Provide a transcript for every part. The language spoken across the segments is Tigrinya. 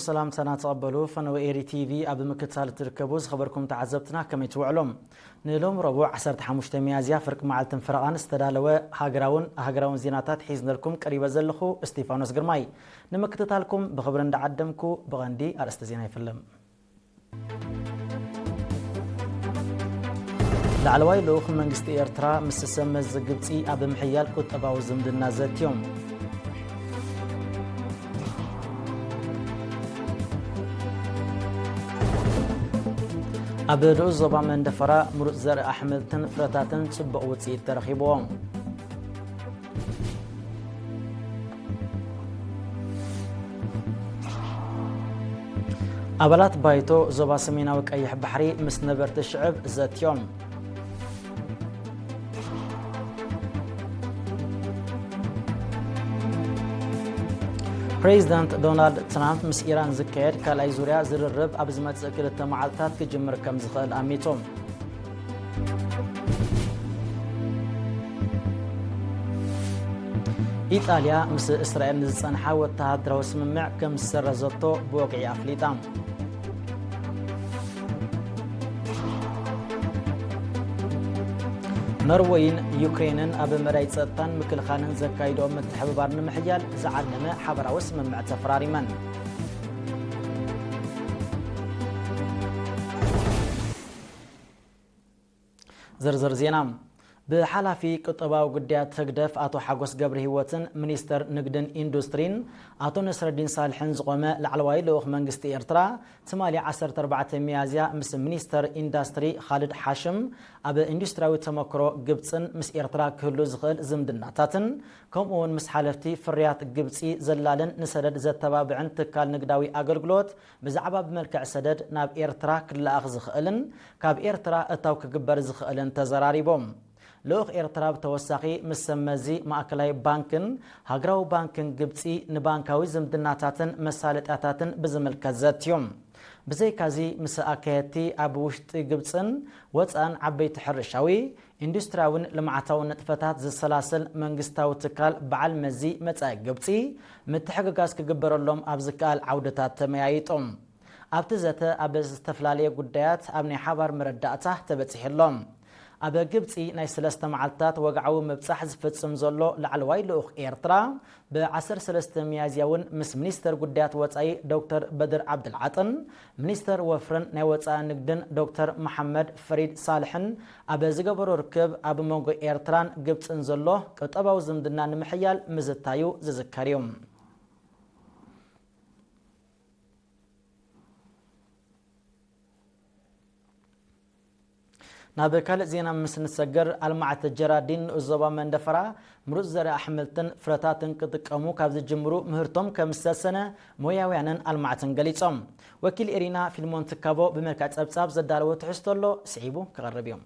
ሰላምታና ተቐበሉ። ፈነወ ኤሪ ቲቪ ኣብ ምክትታል እትርከቡ ዝኸበርኩም ተዓዘብትና ከመይ ትውዕሉ? ንሎም ረቡዕ ዓሰርተ ሓሙሽተ ሚያዝያ ፍርቂ መዓልትን ፈረቓን ዝተዳለወ ሃገራውን ሃገራውን ዜናታት ሒዝነልኩም ቀሪበ ዘለኹ እስቲፋኖስ ግርማይ። ንምክትታልኩም ብኽብሪ እንዳዓደምኩ ብቐንዲ ኣርእስተ ዜና ይፍልም። ላዕለዋይ ልኡኽ መንግስቲ ኤርትራ ምስ ሰብ መዚ ግብጺ ኣብ ምሕያል ቁጠባዊ ዝምድና ዘትዮም። ኣብ ንኡስ ዞባ መንደፈራ ምሩጽ ዘርኢ ኣሕምልትን ፍረታትን ጽቡቕ ውጽኢት ተረኺብዎ። ኣባላት ባይቶ ዞባ ሰሜናዊ ቀይሕ ባሕሪ ምስ ነበርቲ ሽዕብ ዘትዮም። ፕሬዚዳንት ዶናልድ ትራምፕ ምስ ኢራን ዝካየድ ካልኣይ ዙርያ ዝርርብ ኣብ ዝመጽእ ክልተ መዓልታት ክጅምር ከም ዝኽእል ኣሚቱ። ኢጣልያ ምስ እስራኤል ንዝጸንሓ ወተሃደራዊ ስምምዕ ከም ዝሰረዘቶ ብወግዒ ኣፍሊጣ። ኖርወይን ዩክሬንን ኣብ መዳይ ጸጥታን ምክልኻልን ዘካይድኦ ምትሕብባር ንምሕያል ዝዓለመ ሓበራዊ ስምምዕ ተፈራሪመን። ዝርዝር ዜና። ብሓላፊ ቁጠባዊ ጉዳያት ህግደፍ ኣቶ ሓጎስ ገብረሂወትን ሚኒስተር ንግድን ኢንዱስትሪን ኣቶ ነስረዲን ሳልሕን ዝቖመ ላዕለዋይ ልኡኽ መንግስቲ ኤርትራ፣ ትማሊ ዓሰርተ ኣርባዕተ ሚያዝያ ምስ ሚኒስተር ኢንዳስትሪ ኻልድ ሓሽም ኣብ ኢንዱስትሪያዊ ተመክሮ ግብጽን ምስ ኤርትራ ክህሉ ዝኽእል ዝምድናታትን፣ ከምኡ'ውን ምስ ሓለፍቲ ፍርያት ግብጺ ዘላልን ንሰደድ ዘተባብዕን ትካል ንግዳዊ ኣገልግሎት ብዛዕባ ብመልክዕ ሰደድ ናብ ኤርትራ ክለኣኽ ዝኽእልን ካብ ኤርትራ እታው ክግበር ዝኽእልን ተዘራሪቦም። ልኡኽ ኤርትራ ብተወሳኺ ምስ ሰብ መዚ ማእከላይ ባንክን ሃገራዊ ባንክን ግብጺ ንባንካዊ ዝምድናታትን መሳለጥያታትን ብዝምልከት ዘትዮም። ብዘይካዚ ምስ ኣካየድቲ ኣብ ውሽጢ ግብጽን ወጻእን ዓበይቲ ሕርሻዊ፣ ኢንዱስትሪያውን ልምዓታውን ንጥፈታት ዝሰላስል መንግስታዊ ትካል በዓል መዚ መጻኢ ግብጺ ምትሕግጋዝ ክግበረሎም ኣብ ዝከኣል ዓውድታት ተመያይጦም። ኣብቲ ዘተ ኣብ ዝተፈላለየ ጉዳያት ኣብ ናይ ሓባር መረዳእታ ተበጺሑ ኣሎ። ኣብ ግብጺ ናይ ሰለስተ መዓልታት ወግዓዊ ምብጻሕ ዝፍጽም ዘሎ ላዕለዋይ ልኡኽ ኤርትራ፣ ብ ዓሰርተ ሰለስተ ሚያዝያ እውን ምስ ሚኒስተር ጉዳያት ወጻኢ ዶክተር በድር ዓብደልዓጥን ሚኒስተር ወፍርን ናይ ወጻኢ ንግድን ዶክተር መሓመድ ፈሪድ ሳልሕን ኣብ ዝገበሮ ርክብ፣ ኣብ መንጎ ኤርትራን ግብጽን ዘሎ ቁጠባዊ ዝምድና ንምሕያል ምዝታዩ ዝዝከር እዩ። ናብ ካልእ ዜና ምስ ንሰገር፣ ኣልማዕቲ ጀራዲን ንኡስ ዞባ መንደፈራ ምሩጽ ዘርኢ ኣሕምልትን ፍረታትን ክጥቀሙ ካብ ዝጅምሩ ምህርቶም ከም ዝተሰነ ሞያውያንን ኣልማዕትን ገሊጾም። ወኪል ኤሪና ፊልሞን ትካቦ ብመልክዕ ጸብጻብ ዘዳለዎ ትሕዝቶ ኣሎ፣ ስዒቡ ክቐርብ እዩ።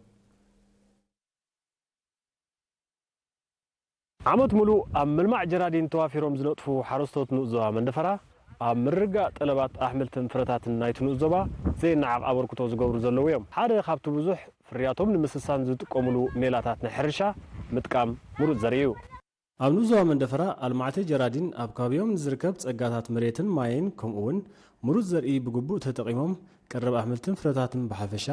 ዓመት ሙሉእ ኣብ ምልማዕ ጀራዲን ተዋፊሮም ዝነጥፉ ሓረስቶት ንኡስ ዞባ መንደፈራ፣ ኣብ ምርግጋእ ጠለባት ኣሕምልትን ፍረታትን ናይቲ ንኡስ ዞባ ዘይነዓቕ ኣበርክቶ ዝገብሩ ዘለዉ እዮም። ሓደ ካብቲ ብዙሕ ፍርያቶም ንምስሳን ዝጥቀሙሉ ሜላታት ናይ ሕርሻ ምጥቃም ምሩጽ ዘርኢ እዩ። ኣብ ንኡስ ዞባ መንደፈራ ኣልማዕቲ ጀራዲን ኣብ ከባቢኦም ንዝርከብ ጸጋታት መሬትን ማይን ከምኡ እውን ምሩጽ ዘርኢ ብግቡእ ተጠቒሞም ቀረብ ኣሕምልትን ፍረታትን ብሓፈሻ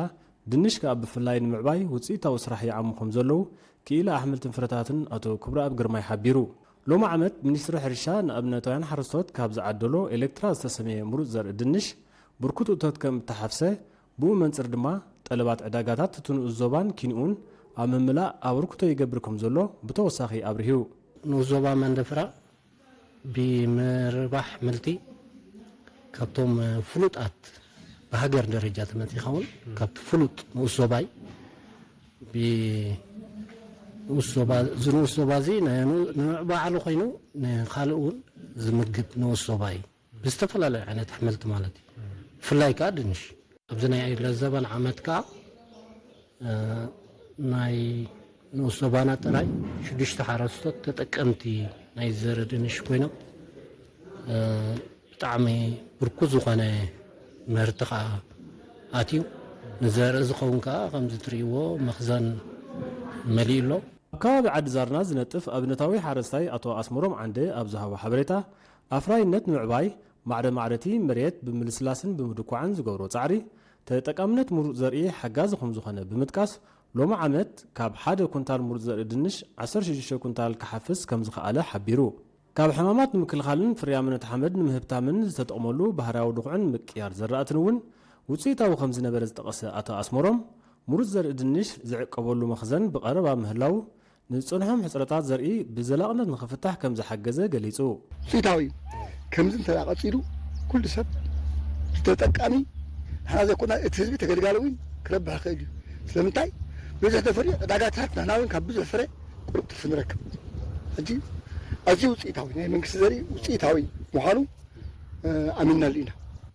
ድንሽ ከኣ ብፍላይ ንምዕባይ ውጽኢታዊ ስራሕ ይዓሙ ከም ዘለዉ ክኢላ ኣሕምልትን ፍረታትን ኣቶ ክብረኣብ ግርማይ ሓቢሩ። ሎሚ ዓመት ሚኒስትሪ ሕርሻ ንኣብነታውያን ሓረስቶት ካብ ዝዓደሎ ኤሌክትራ ዝተሰመየ ምሩጽ ዘርኢ ድንሽ ብርኩት እቶት ከም እተሓፍሰ፣ ብኡ መንጽር ድማ ጠለባት ዕዳጋታት እቲ ንኡስ ዞባን ኪንኡን ኣብ ምምላእ ኣበርክቶ ይገብር ከም ዘሎ ብተወሳኺ ኣብሪሁ። ንኡስ ዞባ መንደፍራ ብምርባሕ ኣሕምልቲ ካብቶም ፍሉጣት ብሃገር ደረጃ ተመጺኻ እውን ካብቲ ፍሉጥ ንኡስ ዞባ እዩ። ብንኡስ ዞባ፣ እዚ ንኡስ ዞባ እዚ ናይ ኑ-፣ ንባዕሉ ኮይኑ ንኻልእ እውን ዝምግብ ንኡስ ዞባ እዩ። ብዝተፈላለዩ ዓይነት ኣሕምልቲ ማለት እዩ። ብፍላይ ከኣ ድንሽ። ኣብዚ ናይ ለዘበን ዓመት ከኣ፣ እ፣ ናይ ንኡስ ዞባና ጥራይ ሽዱሽተ ሓረስቶት ተጠቀምቲ ናይ ዘርኢ ድንሽ ኮይኖም፣ እ፣ ብጣዕሚ ብርኩት ዝኾነ ምህርቲ ከኣ ኣትዩ። ንዘርኢ ዝኸውን ከኣ ከምዚ ትርእይዎ መኽዘን መሊኡ ኣሎ። ኣብ ከባቢ ዓዲ ዛርና ዝነጥፍ ኣብነታዊ ሓረስታይ ኣቶ ኣስመሮም ዓንደ ኣብ ዝሃቦ ሓበሬታ፣ ኣፍራይነት ንምዕባይ ማዕረ ማዕረቲ መሬት ብምልስላስን ብምድኳዕን ዝገብሮ ጻዕሪ ተጠቃምነት ምሩጽ ዘርኢ ሓጋዚ ከም ዝኾነ ብምጥቃስ፣ ሎሚ ዓመት ካብ ሓደ ኩንታል ምሩጽ ዘርኢ ድንሽ ዓሰርተ ሽዱሽተ ኩንታል ክሓፍስ ከም ዝኸኣለ ሓቢሩ። ካብ ሕማማት ንምክልኻልን ፍርያምነት ሓመድ ንምህብታምን ዝተጠቕመሉ ባህርያዊ ድኹዕን ምቅያር ዘራእትን እውን ውፅኢታዊ ከም ዝነበረ ዝጠቐሰ ኣቶ ኣስመሮም፣ ምሩጽ ዘርኢ ድንሽ ዝዕቀበሉ መኽዘን ብቐረባ ምህላው ንዝጸንሖም ሕጽረታት ዘርኢ ብዘላቕነት ንኽፍታሕ ከም ዝሓገዘ ገሊጹ። ውፅኢታዊ እዩ። ከምዚ እንተ ደኣ ቀጺሉ ኩሉ ሰብ ተጠቃሚ ንሕና ዘይኮና እቲ ህዝቢ ተገልጋሊ እውን ክረብሕ ይኽእል እዩ። ስለምንታይ? ብዙሕ ተፈርዩ ዕዳጋታት ንሕና እውን ካብ ብዙሕ ፍረ ቁሩብ ትርፊ ንረክብ። ሕጂ ኣዝዩ ውፅኢታዊ ናይ መንግስቲ ዘርኢ ውፅኢታዊ ምዃኑ ኣሚንናሉ ኢና።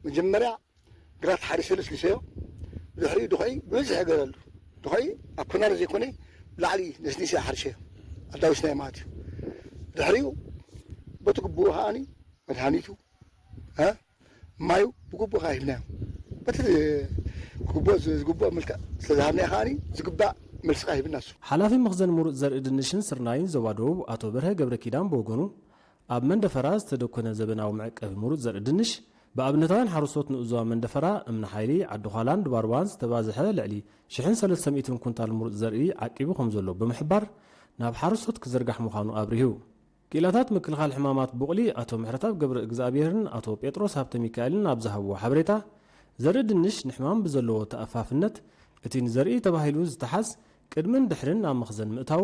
መጀመርያ ግራት ሓሪሰ ለስሊሰዮ። ድሕሪኡ ድኾይ ብብዝሒ ገረሉ። ድኾይ ኣብ ኮናረ ዘይኮነ ብላዕሊ ነስኒሰ ሓሪሰዮ ኣዳዊስናዮ ማለት እዩ። ድሕሪኡ በቲ ግቡኡ ከዓኒ መድሃኒቱ ማዩ ብግቡእ ከኣ ሂብናዮ። በቲ ግቡእ ዝግቡእ መልክዕ ስለዝሃብናዮ ከዓኒ ዝግባእ መልሲ ከኣ ሂብና እሱ። ሓላፊ መኽዘን ምሩፅ ዘርኢ ድንሽን ስርናይን ዞባ ደቡብ ኣቶ በርሀ ገብረ ኪዳን ብወገኑ፣ ኣብ መንደፈራ ዝተደኮነ ዘበናዊ መዕቀቢ ምሩፅ ዘርኢ ድንሽ ብኣብነታውያን ሓረስቶት ንኡዞባ መንደፈራ፣ እምኒ ሓይሊ፣ ዓዲ ዃላን ድባርባን ዝተባዝሐ ልዕሊ ሽሕን ሰለስተ ሚእትን ኩንታል ምሩፅ ዘርኢ ዓቂቡ ከም ዘሎ ብምሕባር፣ ናብ ሓረስቶት ክዝርጋሕ ምዃኑ ኣብሪሁ። ክኢላታት ምክልኻል ሕማማት ቡቕሊ ኣቶ ምሕረትኣብ ገብረ እግዚኣብሔርን ኣቶ ጴጥሮስ ሃብተ ሚካኤልን ኣብ ዝሃብዎ ሓበሬታ፣ ዘርኢ ድንሽ ንሕማም ብዘለዎ ተኣፋፍነት፣ እቲ ንዘርኢ ተባሂሉ ዝተሓዝ ቅድምን ድሕርን ናብ መኽዘን ምእታው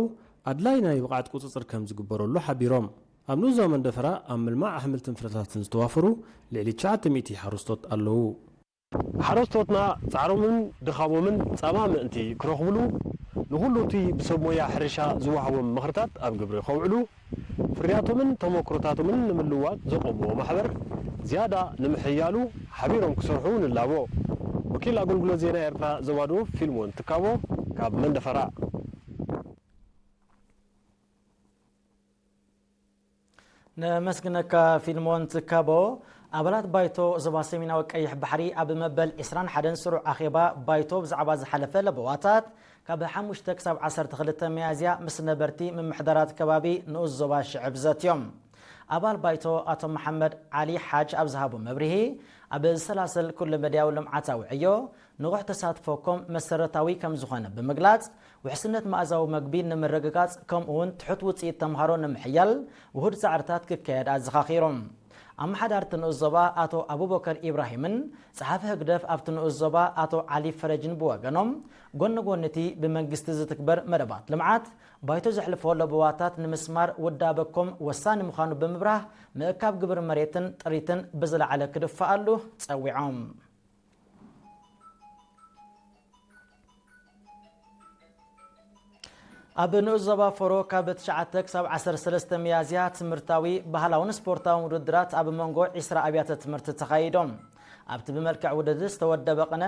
ኣድላይ ናይ ብቕዓት ቁጽጽር ከም ዝግበረሉ ሓቢሮም። ኣብ ንኡዞ መንደፈራ ኣብ ምልማዕ ኣሕምልትን ፍረታትን ዝተዋፈሩ ልዕሊ ትሽዓተ ሚእቲ ሓረስቶት ኣለዉ። ሓረስቶትና ጻዕሮምን ድኻሞምን ጻማ ምእንቲ ክረኽብሉ፣ ንኹሉ እቲ ብሰብ ሞያ ሕርሻ ዝወሃቦም ምኽርታት ኣብ ግብሪ ከውዕሉ፣ ፍርያቶምን ተመክሮታቶምን ንምልዋጥ ዘቆምዎ ማሕበር ዝያዳ ንምሕያሉ ሓቢሮም ክሰርሑ ንላቦ። ወኪል ኣገልግሎት ዜና ኤርትራ ዞባ ደቡብ ፊልሞን ትካቦ ካብ መንደፈራ። ነመስግነካ ፊልሞን ትካቦ። ኣባላት ባይቶ ዞባ ሰሜናዊ ቀይሕ ባሕሪ ኣብ መበል ዕስራን ሓደን ስሩዕ ኣኼባ ባይቶ ብዛዕባ ዝሓለፈ ለበዋታት ካብ ሓሙሽተ ክሳብ ዓሰርተ ክልተ ሚያዝያ ምስ ነበርቲ ምምሕዳራት ከባቢ ንኡስ ዞባ ሽዕብ ዘትዮም። ኣባል ባይቶ ኣቶ መሓመድ ዓሊ ሓጅ ኣብ ዝሃቦ መብርሂ፣ ኣብ ዝሰላሰል ኩለ መድያዊ ልምዓታዊ ዕዮ ንቑሕ ተሳትፎ ኮም መሰረታዊ ከም ዝኾነ ብምግላጽ፣ ውሕስነት መኣዛዊ መግቢ ንምርግጋጽ ከምኡ እውን ትሑት ውጽኢት ተምሃሮ ንምሕያል ውሁድ ጻዕርታት ክካየድ ኣዘኻኺሮም። ኣመሓዳርቲ ንኡስ ዞባ ኣቶ ኣቡበከር ኢብራሂምን ጸሓፊ ህግደፍ ኣብቲ ንኡስ ዞባ ኣቶ ዓሊ ፈረጅን ብወገኖም፣ ጎኒ ጎኒ እቲ ብመንግስቲ ዝትግበር መደባት ልምዓት፣ ባይቶ ዘሕልፎ ለበዋታት ንምስማር ውዳበ ኮም ወሳኒ ምዃኑ ብምብራህ፣ ምእካብ ግብሪ መሬትን ጥሪትን ብዝለዓለ ክድፈኣሉ ጸዊዖም። ኣብ ንኡስ ዞባ ፎሮ ካብ ትሽዓተ ክሳብ ዓሰርተ ሰለስተ ሚያዝያ ትምህርታዊ፣ ባህላውን ስፖርታውን ውድድራት ኣብ መንጎ ዕስራ ኣብያተ ትምህርቲ ተኻይዶም። ኣብቲ ብመልክዕ ውድድር ዝተወደበ ቅነ፣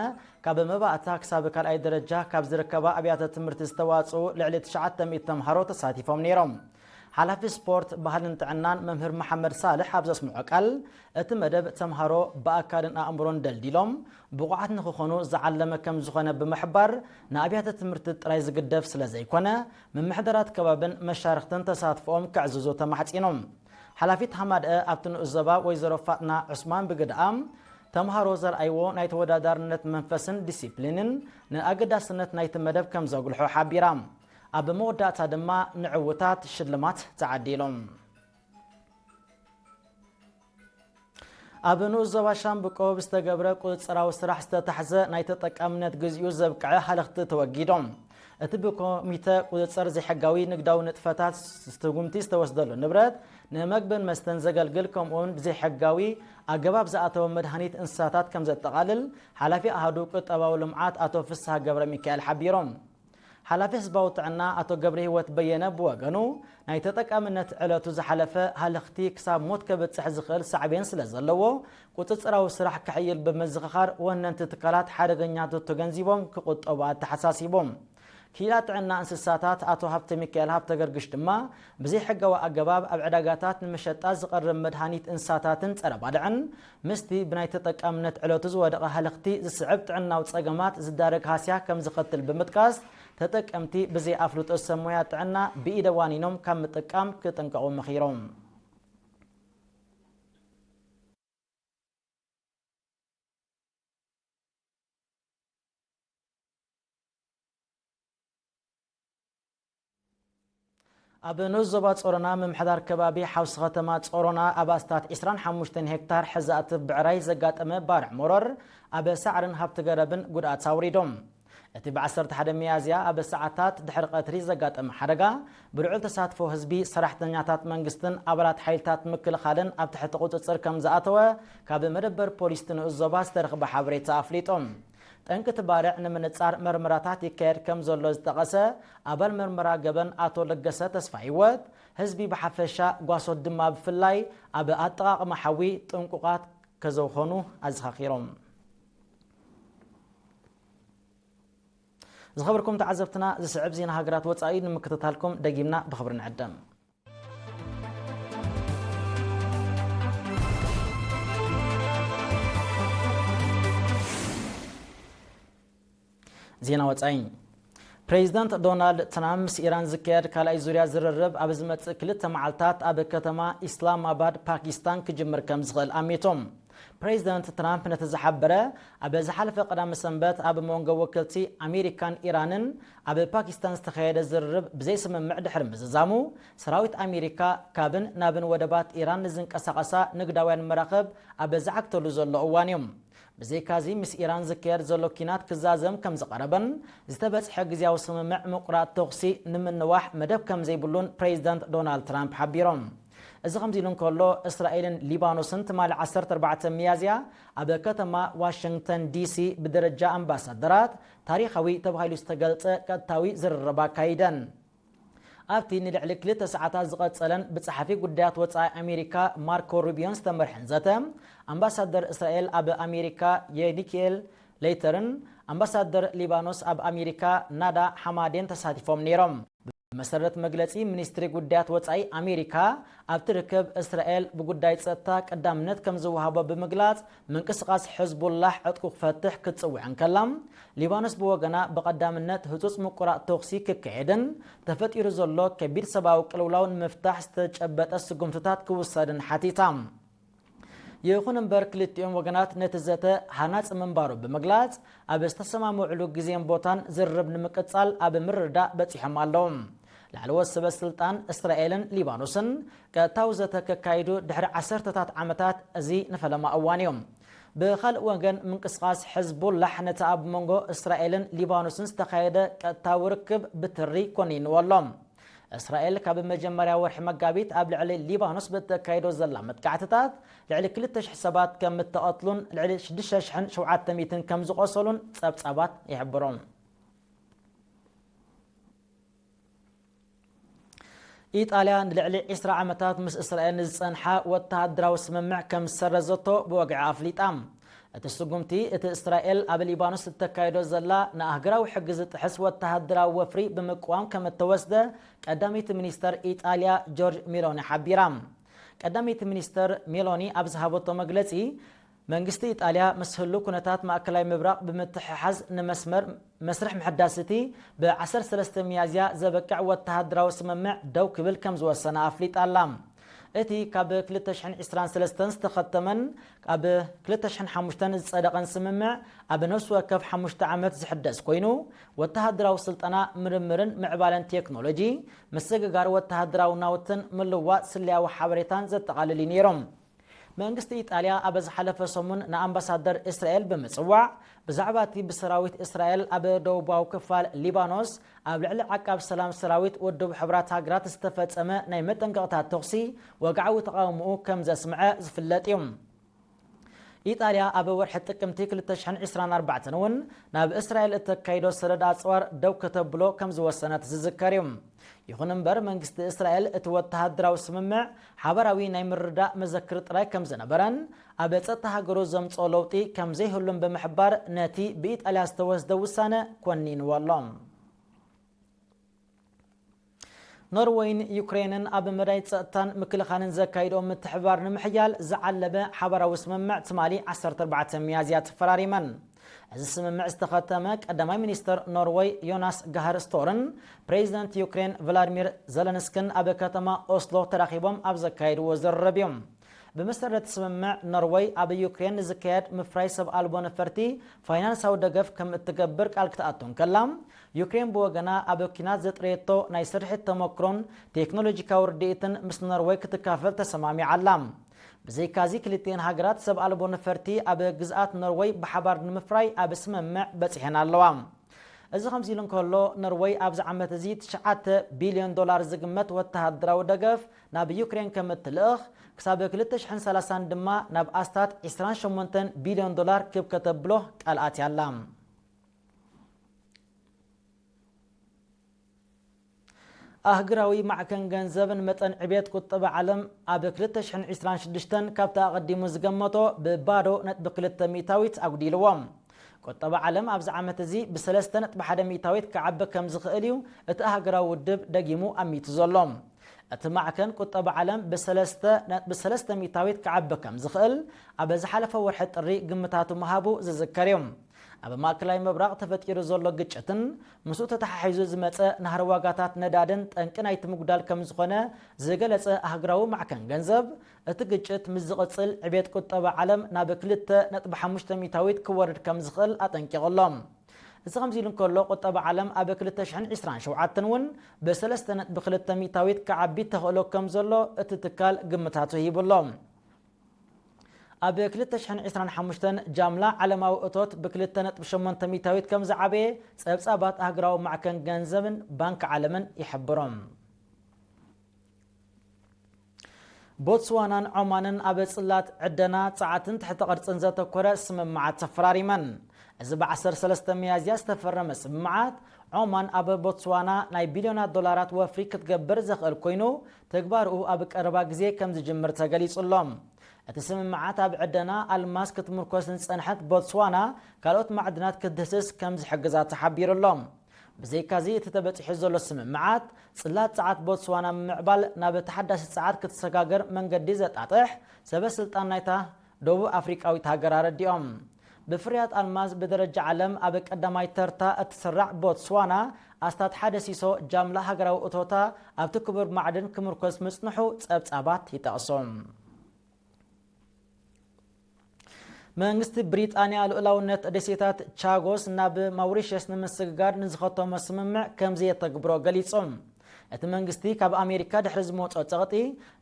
ካብ መባእታ ክሳብ ካልኣይ ደረጃ ካብ ዝርከባ ኣብያተ ትምህርቲ ዝተዋጽኡ ልዕሊ ትሽዓተ ሚእቲ ተምሃሮ ተሳቲፎም ነይሮም። ሓላፊ ስፖርት፣ ባህልን ጥዕናን መምህር መሓመድ ሳልሕ ኣብ ዘስምዖ ቃል፣ እቲ መደብ ተምሃሮ ብኣካልን ኣእምሮን ደልዲሎም ብቑዓት ንኽኾኑ ዝዓለመ ከም ዝኾነ ብምሕባር፣ ንኣብያተ ትምህርቲ ጥራይ ዝግደፍ ስለ ዘይኮነ፣ ምምሕዳራት ከባብን መሻርኽትን ተሳትፎኦም ከዕዝዙ ተማሕጺኖም። ሓላፊት ሃማድአ ኣብቲ ንኡስ ዞባ ወይዘሮ ፋጥና ዑስማን ብግድኣ፣ ተምሃሮ ዘርኣይዎ ናይ ተወዳዳርነት መንፈስን ዲሲፕሊንን ንኣገዳስነት ናይቲ መደብ ከም ዘጉልሖ ሓቢራ። ኣብ መወዳእታ ድማ ንዕውታት ሽልማት ተዓዲሎም። ኣብ ንኡስ ዞባ ሻምብቆ ብዝተገብረ ቁጽጽራዊ ስራሕ ዝተታሕዘ ናይ ተጠቃምነት ግዚኡ ዘብቅዐ ሃለኽቲ ተወጊዶም። እቲ ብኮሚተ ቁጽጽር ዘይሕጋዊ ንግዳዊ ንጥፈታት ስጉምቲ ዝተወስደሉ ንብረት፣ ንመግብን መስተን ዘገልግል ከምኡውን ብዘይሕጋዊ ኣገባብ ዝኣተወ መድሃኒት እንስሳታት ከም ዘጠቓልል ሓላፊ ኣሃዱ ቁጠባዊ ልምዓት ኣቶ ፍስሃ ገብረ ሚካኤል ሓቢሮም። ሓላፊ ህዝባዊ ጥዕና ኣቶ ገብረ ህይወት በየነ ብወገኑ፣ ናይ ተጠቃምነት ዕለቱ ዝሓለፈ ሃለኽቲ ክሳብ ሞት ከብጽሕ ዝኽእል ሳዕቤን ስለ ዘለዎ፣ ቁጽጽራዊ ስራሕ ክሕይል ብምዝኽኻር፣ ወነንቲ ትካላት ሓደገኛቱ ተገንዚቦም ክቑጠቡ ኣተሓሳሲቦም። ክኢላ ጥዕና እንስሳታት ኣቶ ሃብተ ሚካኤል ሃብተ ገርግሽ ድማ፣ ብዘይሕጋዊ ኣገባብ ኣብ ዕዳጋታት ንመሸጣ ዝቐርብ መድሃኒት እንስሳታትን ጸረ ባልዕን፣ ምስቲ ብናይ ተጠቃምነት ዕለቱ ዝወደቐ ሃለኽቲ ዝስዕብ ጥዕናዊ ጸገማት ዝዳረግ ሃስያ ከም ዝኸትል ብምጥቃስ፣ ተጠቀምቲ ብዘይ ኣፍልጦ ሰብ ሞያ ጥዕና ብኢደ ዋኒኖም ካብ ምጥቃም ክጥንቀቑ መኺሮም። ኣብ ንኡስ ዞባ ጾሮና ምምሕዳር ከባቢ ሓውሲ ከተማ ጾሮና ኣብ ኣስታት ዕስራን ሓሙሽተን ሄክታር ሕዛእቲ ብዕራይ ዘጋጠመ ባርዕ መሮር ኣብ ሳዕርን ሃብቲ ገረብን ጉድኣት ኣውሪዶም። እቲ ብ ዓሰርተ ሓደ ሚያዝያ ኣብ ሰዓታት ድሕሪ ቀትሪ ዘጋጠመ ሓደጋ ብልዑል ተሳትፎ ህዝቢ፣ ሰራሕተኛታት መንግስትን ኣባላት ሓይልታት ምክልኻልን ኣብ ትሕቲ ቁጽጽር ከም ዝኣተወ ካብ መደበር ፖሊስ እቲ ንኡስ ዞባ ዝተረኽበ ሓበሬታ ኣፍሊጦም። ጠንቂ እቲ ባርዕ ንምንጻር መርመራታት ይካየድ ከም ዘሎ ዝጠቐሰ ኣባል መርመራ ገበን ኣቶ ለገሰ ተስፋ ህይወት፣ ህዝቢ ብሓፈሻ ጓሶት ድማ ብፍላይ ኣብ ኣጠቓቕማ ሓዊ ጥንቁቓት ከዘውኾኑ ኣዘኻኺሮም። ዝኸበርኩም ተዓዘብትና፣ ዝስዕብ ዜና ሃገራት ወጻኢ ንምክትታልኩም ደጊምና ብኽብሪ ንዕደም። ዜና ወጻኢ። ፕሬዚደንት ዶናልድ ትራምፕ ምስ ኢራን ዝካየድ ካልኣይ ዙርያ ዝርርብ ኣብ ዝመጽእ ክልተ መዓልታት ኣብ ከተማ ኢስላማባድ ፓኪስታን ክጅምር ከም ዝኽእል ኣሚቶም። ፕሬዚደንት ትራምፕ ነቲ ዝሓበረ ኣብ ዝሓለፈ ቀዳሚ ሰንበት ኣብ መንጎ ወክልቲ ኣሜሪካን ኢራንን ኣብ ፓኪስታን ዝተኻየደ ዝርርብ ብዘይስምምዕ ድሕሪ ምዝዛሙ፣ ሰራዊት ኣሜሪካ ካብን ናብን ወደባት ኢራን ንዝንቀሳቐሳ ንግዳውያን መራኽብ ኣብ ዝዓግተሉ ዘሎ እዋን እዩ። ብዘይካዚ ምስ ኢራን ዝካየድ ዘሎ ኪናት ክዛዘም ከም ዝቐረበን ዝተበጽሐ ግዝያዊ ስምምዕ ምቁራጥ ተኹሲ ንምንዋሕ መደብ ከም ዘይብሉን ፕሬዚደንት ዶናልድ ትራምፕ ሓቢሮም። እዚ ከምዚ ኢሉ እንከሎ፣ እስራኤልን ሊባኖስን ትማሊ ዓሰርተ ኣርባዕተ ሚያዝያ ኣብ ከተማ ዋሽንግተን ዲሲ ብደረጃ ኣምባሳደራት ታሪኻዊ ተባሂሉ ዝተገልጸ ቀጥታዊ ዝርርብ ኣካይደን። ኣብቲ ንልዕሊ ክልተ ሰዓታት ዝቐጸለን ብጸሓፊ ጉዳያት ወጻኢ ኣሜሪካ ማርኮ ሩቢዮን ዝተመርሐን ዘተ፣ ኣምባሳደር እስራኤል ኣብ ኣሜሪካ የዲኪኤል ሌይተርን ኣምባሳደር ሊባኖስ ኣብ ኣሜሪካ ናዳ ሓማዴን ተሳቲፎም ነይሮም። ብመሰረት መግለጺ ሚኒስትሪ ጉዳያት ወጻኢ ኣሜሪካ፣ ኣብቲ ርክብ እስራኤል ብጉዳይ ጸጥታ ቀዳምነት ከም ዝወሃቦ ብምግላጽ፣ ምንቅስቓስ ሕዝቡላህ ዕጥቁ ክፈትሕ ክትጽውዕ እንከላ፣ ሊባኖስ ብወገና ብቐዳምነት ህጹጽ ምቁራጥ ተኹሲ ክካየድን ተፈጢሩ ዘሎ ከቢድ ሰብኣዊ ቅልውላው ንምፍታሕ ዝተጨበጠ ስጉምትታት ክውሰድን ሓቲታ። ይኹን እምበር ክልቲኦም ወገናት ነቲ ዘተ ሃናጺ ምንባሩ ብምግላጽ፣ ኣብ ዝተሰማምዕሉ ግዜን ቦታን ዝርርብ ንምቅጻል ኣብ ምርድዳእ በጺሖም ኣለዉ። ላዕለዎት ሰበ ስልጣን እስራኤልን ሊባኖስን ቀጥታዊ ዘተ ከካይዱ ድሕሪ ዓሰርተታት ዓመታት እዚ ንፈለማ እዋን እዩ። ብኻልእ ወገን ምንቅስቓስ ሕዝቡላሕ ነቲ ኣብ መንጎ እስራኤልን ሊባኖስን ዝተኻየደ ቀጥታዊ ርክብ ብትሪ ኮኒንዎ ኣሎ። እስራኤል ካብ መጀመርያ ወርሒ መጋቢት ኣብ ልዕሊ ሊባኖስ ብእተካይዶ ዘላ መጥቃዕትታት ልዕሊ ክልተ ሽሕ ሰባት ከም እተቐትሉን ልዕሊ ሽዱሽተ ሽሕን ሸውዓተ ሚእትን ከም ዝቖሰሉን ጸብጻባት ይሕብሩ። ኢጣልያ ንልዕሊ ዕስራ ዓመታት ምስ እስራኤል ንዝጸንሓ ወተሃደራዊ ስምምዕ ከም ዝሰረዘቶ ብወግዒ ኣፍሊጣ። እቲ ስጉምቲ፣ እቲ እስራኤል ኣብ ሊባኖስ እተካይዶ ዘላ ንኣህጉራዊ ሕጊ ዝጥሕስ ወተሃደራዊ ወፍሪ ብምቅዋም ከም እተወስደ ቀዳመይቲ ሚኒስተር ኢጣልያ ጆርጅ ሜሎኒ ሓቢራ። ቀዳመይቲ ሚኒስተር ሜሎኒ ኣብ ዝሃበቶ መግለጺ፣ መንግስቲ ኢጣልያ ምስ ህሉው ኩነታት ማእከላይ ምብራቕ ብምትሕሓዝ ንመስመር መስርሕ ምሕዳስ እቲ ብ ዓሰርተ ሰለስተ ሚያዝያ ዘበቅዕ ወተሃደራዊ ስምምዕ ደው ክብል ከም ዝወሰነ ኣፍሊጣ ኣላ። እቲ ካብ ክልተ ሽሕን ዕስራን ሰለስተን ዝተኸተመን ኣብ ክልተ ሽሕን ሓሙሽተን ዝጸደቐን ስምምዕ ኣብ ነፍሲ ወከፍ ሓሙሽተ ዓመት ዝሕደስ ኮይኑ፣ ወተሃደራዊ ስልጠና፣ ምርምርን ምዕባለን ቴክኖሎጂ፣ ምስግጋር ወተሃደራዊ ናውትን ምልዋጥ ስለያዊ ሓበሬታን ዘጠቓልል እዩ ነይሩ። መንግስቲ ኢጣልያ ኣብ ዝሓለፈ ሰሙን ንኣምባሳደር እስራኤል ብምጽዋዕ፣ ብዛዕባ እቲ ብሰራዊት እስራኤል ኣብ ደቡባዊ ክፋል ሊባኖስ ኣብ ልዕሊ ዓቃብ ሰላም ሰራዊት ውድብ ሕቡራት ሃገራት ዝተፈጸመ ናይ መጠንቀቕታ ተኹሲ ወግዓዊ ተቓውሞኡ ከም ዘስምዐ ዝፍለጥ እዩ። ኢጣልያ ኣብ ወርሒ ጥቅምቲ ክልተ ሽሕን ዕስራን ኣርባዕተን እውን ናብ እስራኤል እተካይዶ ሰደድ ኣጽዋር ደው ከተብሎ ከም ዝወሰነት ዝዝከር እዩ። ይኹን እምበር፣ መንግስቲ እስራኤል እቲ ወተሃደራዊ ስምምዕ ሓባራዊ ናይ ምርዳእ መዘክር ጥራይ ከም ዝነበረን ኣብ ጸጥታ ሃገሩ ዘምጽኦ ለውጢ ከም ዘይህሉን ብምሕባር፣ ነቲ ብኢጣልያ ዝተወስደ ውሳነ ኮኒንዎ ኣሎ። ኖርወይን ዩክሬንን ኣብ መዳይ ጸጥታን ምክልኻልን ዘካይድኦ ምትሕብባር ንምሕያል ዝዓለመ ሓባራዊ ስምምዕ ትማሊ ዓሰርተ ኣርባዕተ ሚያዝያ ተፈራሪመን። እዚ ስምምዕ ዝተኸተመ ቀዳማይ ሚኒስተር ኖርወይ ዮናስ ጋህር ስቶርን ፕሬዚደንት ዩክሬን ቭላድሚር ዘለንስክን ኣብ ከተማ ኦስሎ ተራኺቦም ኣብ ዘካየድዎ ዝርርብ እዩ። ብመሰረት ስምምዕ፣ ኖርወይ ኣብ ዩክሬን ንዝካየድ ምፍራይ ሰብ ኣልቦ ነፈርቲ ፋይናንሳዊ ደገፍ ከም እትገብር ቃል ክትኣቱ እንከላ፣ ዩክሬን ብወገና ኣብ ኲናት ዘጥረየቶ ናይ ስርሒት ተመክሮን ቴክኖሎጂካዊ ርድኢትን ምስ ኖርወይ ክትካፈል ተሰማሚዓ ኣላ። ብዘይካዚ፣ ክልቲኤን ሃገራት ሰብ ኣልቦ ነፈርቲ ኣብ ግዝኣት ኖርወይ ብሓባር ንምፍራይ ኣብ ስምምዕ በጺሐን ኣለዋ። እዚ ከምዚ ኢሉ እንከሎ፣ ኖርወይ ኣብዚ ዓመት እዚ ትሽዓተ ቢልዮን ዶላር ዝግመት ወተሃደራዊ ደገፍ ናብ ዩክሬን ከም እትልእኽ፣ ክሳብ ክልተ ሽሕን ሰላሳን ድማ ናብ ኣስታት ዕስራን ሸሞንተን ቢልዮን ዶላር ክብ ከተብሎ ቃል ኣትያ ኣላ። ኣህግራዊ ማዕከን ገንዘብ ንመጠን ዕብየት ቁጠባ ዓለም ኣብ ክልተ ሽሕን ዕስራን ሽዱሽተን ካብቲ ኣቐዲሙ ዝገመቶ ብባዶ ነጥቢ ክልተ ሚእታዊት ኣጉዲልዎ። ቁጠባ ዓለም ኣብዚ ዓመት እዚ ብሰለስተ ነጥቢ ሓደ ሚእታዊት ክዓቢ ከም ዝኽእል እዩ እቲ ኣህግራዊ ውድብ ደጊሙ ኣሚቱ ዘሎ። እቲ ማዕከን ቁጠባ ዓለም ብሰለስተ ነጥቢ ሰለስተ ሚእታዊት ክዓቢ ከም ዝኽእል ኣብ ዝሓለፈ ወርሒ ጥሪ ግምታቱ ምሃቡ ዝዝከር እዩ። ኣብ ማእከላይ ምብራቕ ተፈጢሩ ዘሎ ግጭትን ምስኡ ተተሓሒዙ ዝመጸ ናህሪ ዋጋታት ነዳድን ጠንቂ ናይቲ ምጉዳል ከም ዝኾነ ዝገለጸ ኣህግራዊ ማዕከን ገንዘብ፣ እቲ ግጭት ምስ ዝቕጽል ዕብየት ቁጠባ ዓለም ናብ ክልተ ነጥቢ ሓሙሽተ ሚእታዊት ክወርድ ከም ዝኽእል ኣጠንቂቑ ኣሎ። እዚ ከምዚ ኢሉ እንከሎ፣ ቁጠባ ዓለም ኣብ ክልተ ሽሕን ዕስራን ሸውዓተን እውን ብሰለስተ ነጥቢ ክልተ ሚእታዊት ክዓቢ ተኽእሎ ከም ዘሎ እቲ ትካል ግምታቱ ሂቡ ኣሎ። ኣብ ክልተ ሽሕን ዕስራን ሓሙሽተን ጃምላ ዓለማዊ እቶት ብክልተ ነጥቢ ሸሞንተ ሚእታዊት ከም ዝዓበየ ጸብጻባት ኣህግራዊ ማዕከን ገንዘብን ባንክ ዓለምን ይሕብሮም። ቦትስዋናን ዖማንን ኣብ ጽላት ዕደና፣ ጸዓትን ትሕተ ቅርጽን ዘተኮረ ስምምዓት ተፈራሪመን። እዚ ብ ዓሰርተ ሰለስተ ሚያዝያ ዝተፈረመ ስምምዓት፣ ዖማን ኣብ ቦትስዋና ናይ ቢልዮናት ዶላራት ወፍሪ ክትገብር ዘኽእል ኮይኑ፣ ተግባርኡ ኣብ ቀረባ ግዜ ከም ዝጅምር ተገሊጹ ኣሎ። እቲ ስምምዓት ኣብ ዕደና ኣልማዝ ክትምርኮስ ንጸንሐት ቦትስዋና፣ ካልኦት ማዕድናት ክትድህስስ ከም ዝሕግዛ ተሓቢሩ ኣሎ። ብዘይካዚ፣ እቲ ተበጺሑ ዘሎ ስምምዓት፣ ጽላት ጸዓት ቦትስዋና ምምዕባል ናብ ተሓዳሲ ጸዓት ክትሰጋገር መንገዲ ዘጣጥሕ፣ ሰበ ስልጣን ናይታ ደቡብ ኣፍሪቃዊት ሃገር ኣረዲኦም። ብፍርያት ኣልማዝ ብደረጃ ዓለም ኣብ ቀዳማይ ተርታ እትስራዕ ቦትስዋና፣ ኣስታት ሓደ ሲሶ ጃምላ ሃገራዊ እቶታ ኣብቲ ክቡር ማዕድን ክምርኮስ ምጽንሑ ጸብጻባት ይጠቕሱ። መንግስቲ ብሪጣንያ ልኡላውነት ደሴታት ቻጎስ ናብ ማውሪሸስ ንምስግጋር ንዝኸተሞ ስምምዕ ከም ዘየተግብሮ ገሊጹ። እቲ መንግስቲ ካብ ኣሜሪካ ድሕሪ ዝመጾ ጸቕጢ፣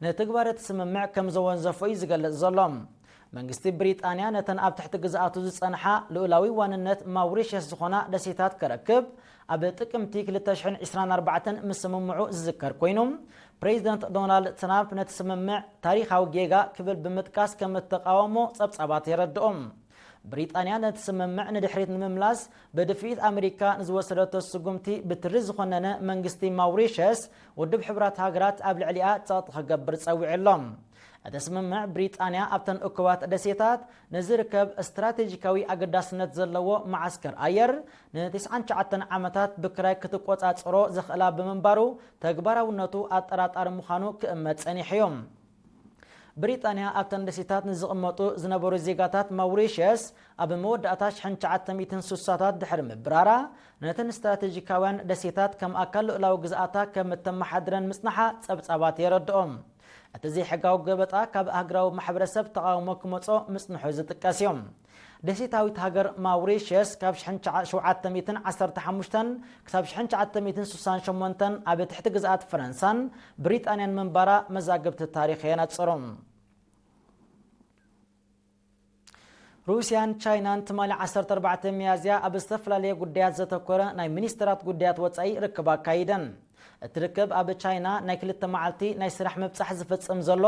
ንትግባረ እቲ ስምምዕ ከም ዘወንዘፎ እዩ ዝገልጽ ዘሎ። መንግስቲ ብሪጣንያ ነተን ኣብ ትሕቲ ግዝኣቱ ዝጸንሓ ልኡላዊ ዋንነት ማውሪሸስ ዝኾና ደሴታት ከረክብ ኣብ ጥቅምቲ ክልተ ሽሕን ዕስራን ኣርባዕተን ምስምምዑ ዝዝከር ኮይኑ፣ ፕሬዚደንት ዶናልድ ትራምፕ ነቲ ስምምዕ ታሪኻዊ ጌጋ ክብል ብምጥቃስ ከም እተቃወሞ ጸብጻባት የረድኡ። ብሪጣንያ ነቲ ስምምዕ ንድሕሪት ንምምላስ ብድፍኢት ኣመሪካ ንዝወሰደቶ ስጉምቲ ብትሪ ዝኾነነ መንግስቲ ማውሪሸስ፣ ውድብ ሕቡራት ሃገራት ኣብ ልዕሊኣ ጸቕጢ ክገብር ጸዊዑ ኣሎ። እቲ ስምምዕ ብሪጣንያ ኣብተን እኩባት ደሴታት ንዝርከብ ስትራቴጂካዊ ኣገዳስነት ዘለዎ መዓስከር ኣየር ንተስዓን ትሽዓተን ዓመታት ብክራይ ክትቆጻጸሮ ዘኽእላ ብምንባሩ፣ ተግባራውነቱ ኣጠራጣሪ ምዃኑ ክእመት ጸኒሑ እዩ። ብሪጣንያ ኣብተን ደሴታት ንዝቕመጡ ዝነበሩ ዜጋታት ማውሪሸስ ኣብ መወዳእታ ሽሕን ትሽዓተ ሚእትን ስሳታት ድሕሪ ምብራራ፣ ነተን ስትራቴጂካውያን ደሴታት ከም ኣካል ልኡላዊ ግዝኣታ ከም እተመሓድረን ምጽንሓ ጸብጻባት የረድኦም። እቲ ዘይሕጋዊ ገበጣ ካብ ኣህግራዊ ማሕበረሰብ ተቓውሞ ክመጾ ምጽንሑ ዝጥቀስ እዩ። ደሴታዊት ሃገር ማውሪሸስ ካብ ሽሕን ትሽዓተ ሚእትን ዓሰርተ ሓሙሽተን ክሳብ ሽሕን ትሽዓተ ሚእትን ስሳን ሸሞንተን ኣብ ትሕቲ ግዝኣት ፈረንሳን ብሪጣንያን ምንባራ መዛግብቲ ታሪኽ የነጽሩ። ሩስያን ቻይናን ትማሊ ዓሰርተ ኣርባዕተ ሚያዝያ ኣብ ዝተፈላለየ ጉዳያት ዘተኮረ ናይ ሚኒስትራት ጉዳያት ወጻኢ ርክብ ኣካይደን። እቲ ርክብ ኣብ ቻይና ናይ ክልተ መዓልቲ ናይ ስራሕ ምብጻሕ ዝፍጽም ዘሎ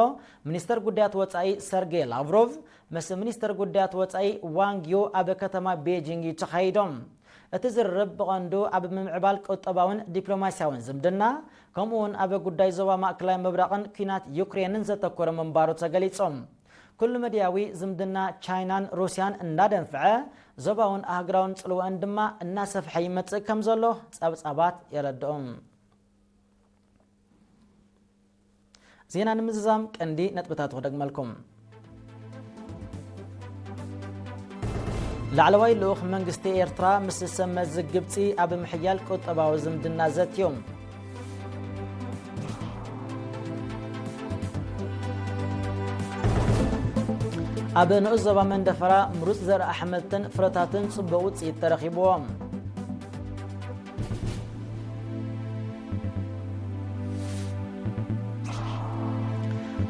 ሚኒስተር ጉዳያት ወጻኢ ሰርጌይ ላቭሮቭ ምስ ሚኒስተር ጉዳያት ወጻኢ ዋንግ ዩ ኣብ ከተማ ቤጂንግ እዩ ተኻይዶም። እቲ ዝርርብ ብቐንዱ ኣብ ምምዕባል ቁጠባውን ዲፕሎማስያውን ዝምድና፣ ከምኡ እውን ኣብ ጉዳይ ዞባ ማእከላይ ምብራቕን ኲናት ዩክሬንን ዘተኮረ ምንባሩ ተገሊጹ። ኩሉ መድያዊ ዝምድና ቻይናን ሩስያን እናደንፍዐ፣ ዞባውን ኣህጉራውን ጽልወአን ድማ እናሰፍሐ ይመጽእ ከም ዘሎ ጸብጻባት የረድኡ። ዜና ንምዝዛም ቀንዲ ነጥብታት ክደግመልኩም። ላዕለዋይ ልኡኽ መንግስቲ ኤርትራ ምስ ሰብ መዚ ግብጺ ኣብ ምሕያል ቁጠባዊ ዝምድና ዘትዮም። ኣብ ንኡስ ዞባ መንደፈራ ምሩፅ ዘርኢ ኣሕምልትን ፍረታትን ፅቡቕ ውፅኢት ተረኺብዎም።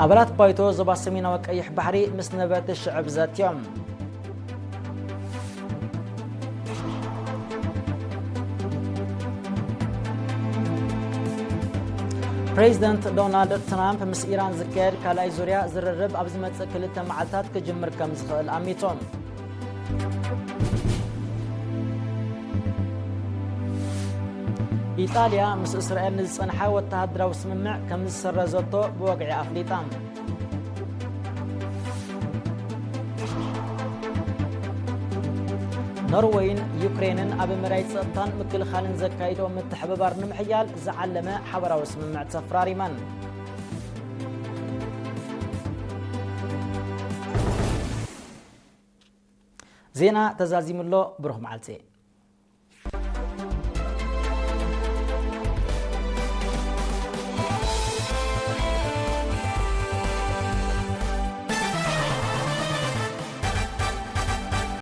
ኣባላት ባይቶ ዞባ ሰሜናዊ ቀይሕ ባሕሪ ምስ ነበርቲ ሽዕብ ዘትዮም። ፕሬዚደንት ዶናልድ ትራምፕ ምስ ኢራን ዝካየድ ካልኣይ ዙርያ ዝርርብ ኣብ ዝመጽእ ክልተ መዓልታት ክጅምር ከም ዝኽእል ኣሚቶም። ኢጣልያ ምስ እስራኤል ንዝጸንሓ ወተሃደራዊ ስምምዕ ከም ዝሰረዘቶ ብወግዒ ኣፍሊጣ። ኖርወይን ዩክሬንን ኣብ መዳይ ጸጥታን ምክልኻልን ዘካይዶ ምትሕብባር ንምሕያል ዝዓለመ ሓበራዊ ስምምዕ ተፈራሪመን። ዜና ተዛዚሙ ኣሎ። ብሩኽ መዓልቲ።